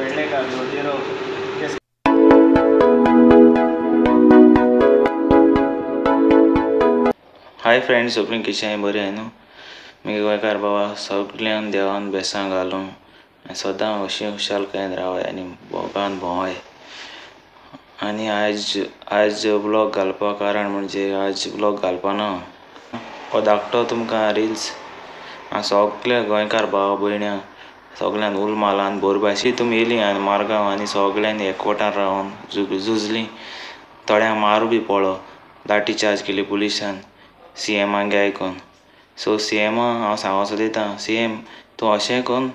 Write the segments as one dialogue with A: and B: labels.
A: Verlekar जोजिरो.
B: Hi friends, सगळीं कशें बरें आहाय न्हू. मुगे गोंयकार बाबा सगळ्यांक देवान बेसां घालूं आनी सदां अशी खुशालकायेन रावाय आनी भोगान भोंवाय. आनी आयज ब्लॉग घालपा कारण म्हणजे आज ब्लॉग घालपा ना हो धाकटो तुमकां रिल्स. सगल्या गोंयकार भाव भयण्यांक सगळ्यान उल मालान बोरभाशी तुमी येयली आनी मारगांव आनी सगळ्यांनी एकवटान रावन झुजली. थोड्यांक मारू बी पडलो, लाठी चार्ज केली पुलिसान सी एमागे आयकून. सो सी एमा हांव सांगो सोदिता, सी एम तूं अशें करून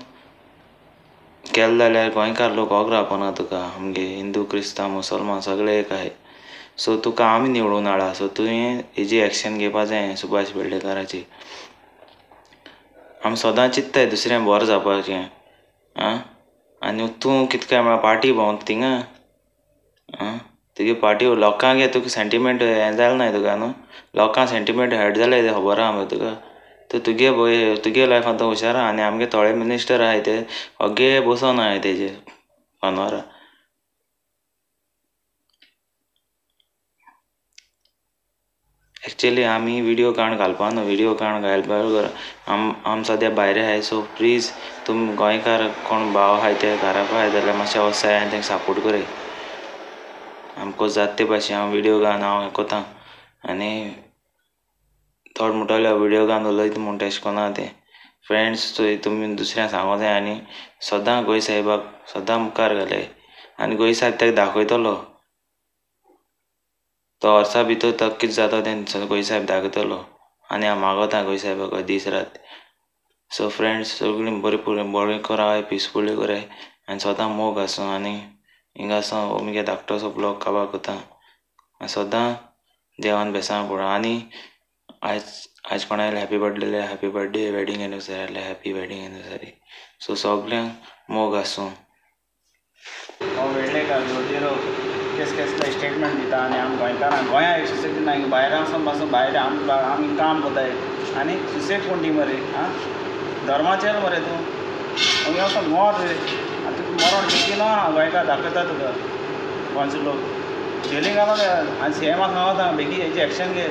B: केलें जाल्यार गोंयकार लोक ओग रावपाना तुका. आमगे हिंदू क्रिस्तांव मुसलमान सगळे एक आहाय. सो तुका आमी निवडून हाडा. सो तुवें हेजी एक्शन घेवपा जाय सुभाष पेडणेकाराची. आमी सदां चिंत्ताय दुसऱ्यांक बरें जावपाचें. आं, आनी तूं कितें काय म्हळ्यार पार्टी भोंवता थिंगा. आं, तुगे पार्टी लोकांक तुका सेंटिमेंट हें जालें ना तुका न्हू. लोकांक सेंटिमेंट हर्ट जालें तें खबर आहा मरे तुका. तूं तुगे तुगे लायफान तूं हुशार आहा. आनी आमगे थोडे मिनिस्टर आहाय ते ओगे बसोन आहाय तेजे फानवारा. एक्चुअली आमी व्हिडियो काण घालपा न्हू, व्हिडियो काण घालपा आम सद्या भायर आहाय. सो प्लीज तुमी गोंयकार कोण भाव आहाय ते घरा आहाय जाल्यार मातशें वचाय आनी तांकां सपोर्ट कराय. आमकां जाता ते भाशेन हांव व्हिडियो घालून हांव हें कोता. आनी थोडे म्हणटले व्हिडियो घालून उलयता म्हूण तेशें कोन्ना तें. फ्रेंड्स तुमी दुसऱ्यांक सांगो जाय आनी सदां गोंय साहेबाक सदां मुखार घालय आनी गोंय साहेब ताका दाखयतलो. तो वर्सा भितर तो कितें जाता तें गोंय साहेब दाखयतलो. आनी हांव मागोता गोंय साहेबाक दीस रात. सो फ्रेंड्स सगळीं बरें बरें कराय, पिसफुली कराय आनी सदां मोग आसूं. आनी हिंगा आसूं मुगे धाकटोसो ब्लॉग काबार कोता. आनी सदां देवान बेसां पडूं. आनी आयज कोणाले हॅपी बर्थडे जाल्यार हॅपी बर्थडे, वेडिंग एनिवर्सरी जाल्यार हॅपी वेडिंग एनिवर्सरी. सो सगळ्यांक मोग आसूं.
A: हो वेर्लेकार जोजिरो केस केसले स्टेटमेंट दिता आनी आम गोंयकारांक गोंया एक सुसेग दिना. भायर वचून पासून भायर आमी काम कोताय आनी सुसेग कोण दी मरे. आं, धर्माचेर मरे तूं आमी वचोन मर रे. आनी तुका मरोण बेगीन गोंयकार दाखयता तुका. गोंयचो लोक जेली घालो आनी सी एमाक सांगता बेगीन हेजी एक्शन घे.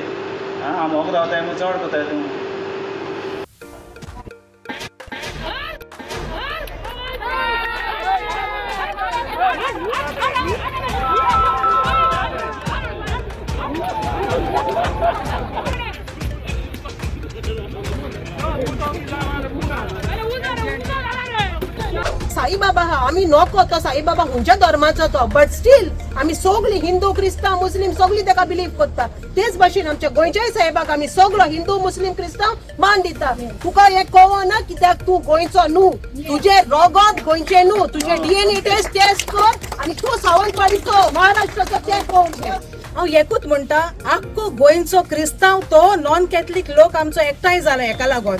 A: आं, आम ओग रावताय मागीर चड कोताय तूं.
C: साईबाबा हा आमी नको तो साईबाबा खंयच्या धर्माचो तो, बट स्टील आमी सगळीं हिंदू क्रिस्तांव मुस्लीम सगळीं ताका बिलीव करता. तेच भाशेन आमच्या गोंयच्याय साहेबाक आमी सगळो हिंदू मुस्लीम क्रिस्तांव मान दिता. तुका हें कळना कित्याक तूं गोंयचो न्हू, तुजें रगत गोंयचें न्हू, तुजें डीएनए टेस्ट कर आनी तूं सावंतवाडीचो महाराष्ट्राचो तें पळोवंक घे.
D: हांव एकूच म्हणटा, आख्खो गोंयचो क्रिस्तांव तो नॉन कॅथलीक लोक आमचो एकठांय जाला हेका लागून.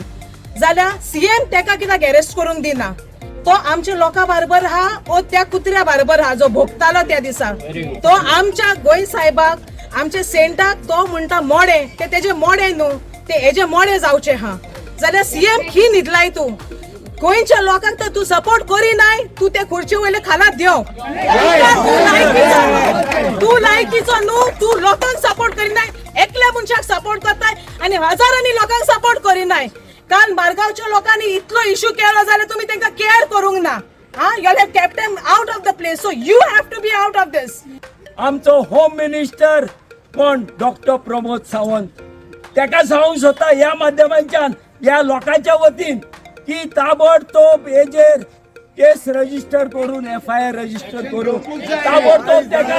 D: जाल्यार सीएम तेका कित्याक अरेस्ट करूंक दिना? तो आमच्या लोकां बरोबर हा ओ त्या कुत्र्या बरोबर हा जो भोगतालो त्या दिसा. तो आमच्या गोंय साहेबाक आमच्या सेंटाक तो म्हणटा मोडे, ते तेजे मोडे न्हू, ते हेजे मोडे जावचे हा. जाल्यार सीएम खी न्हिदलाय तूं? गोंयच्या लोकांक तर तूं सपोर्ट करिनाय, तूं ते खुर्चे वयले खाला देंव. तूं लायकीचो न्हू, तूं लोकांक सपोर्ट करिनाय, एकल्या मनशाक सपोर्ट करताय आनी हजारांनी लोकांक सपोर्ट करिनाय. काल मारगांवच्या लोकांनी इतलो इश्यू केलो जाल्यार तुमी तांकां केअर करूंक ना. आं, you have kept them out of the place, so you have to be out of this.
E: आमचो होम मिनिस्टर कोण? डॉक्टर प्रमोद सावंत. ताका सांगूंक सोदता ह्या माध्यमांच्यान ह्या लोकांच्या वतीन की ताबडतोब हेजेर केस रजिस्टर करून, एफआयआर रजिस्टर करून ताबडतोब ताका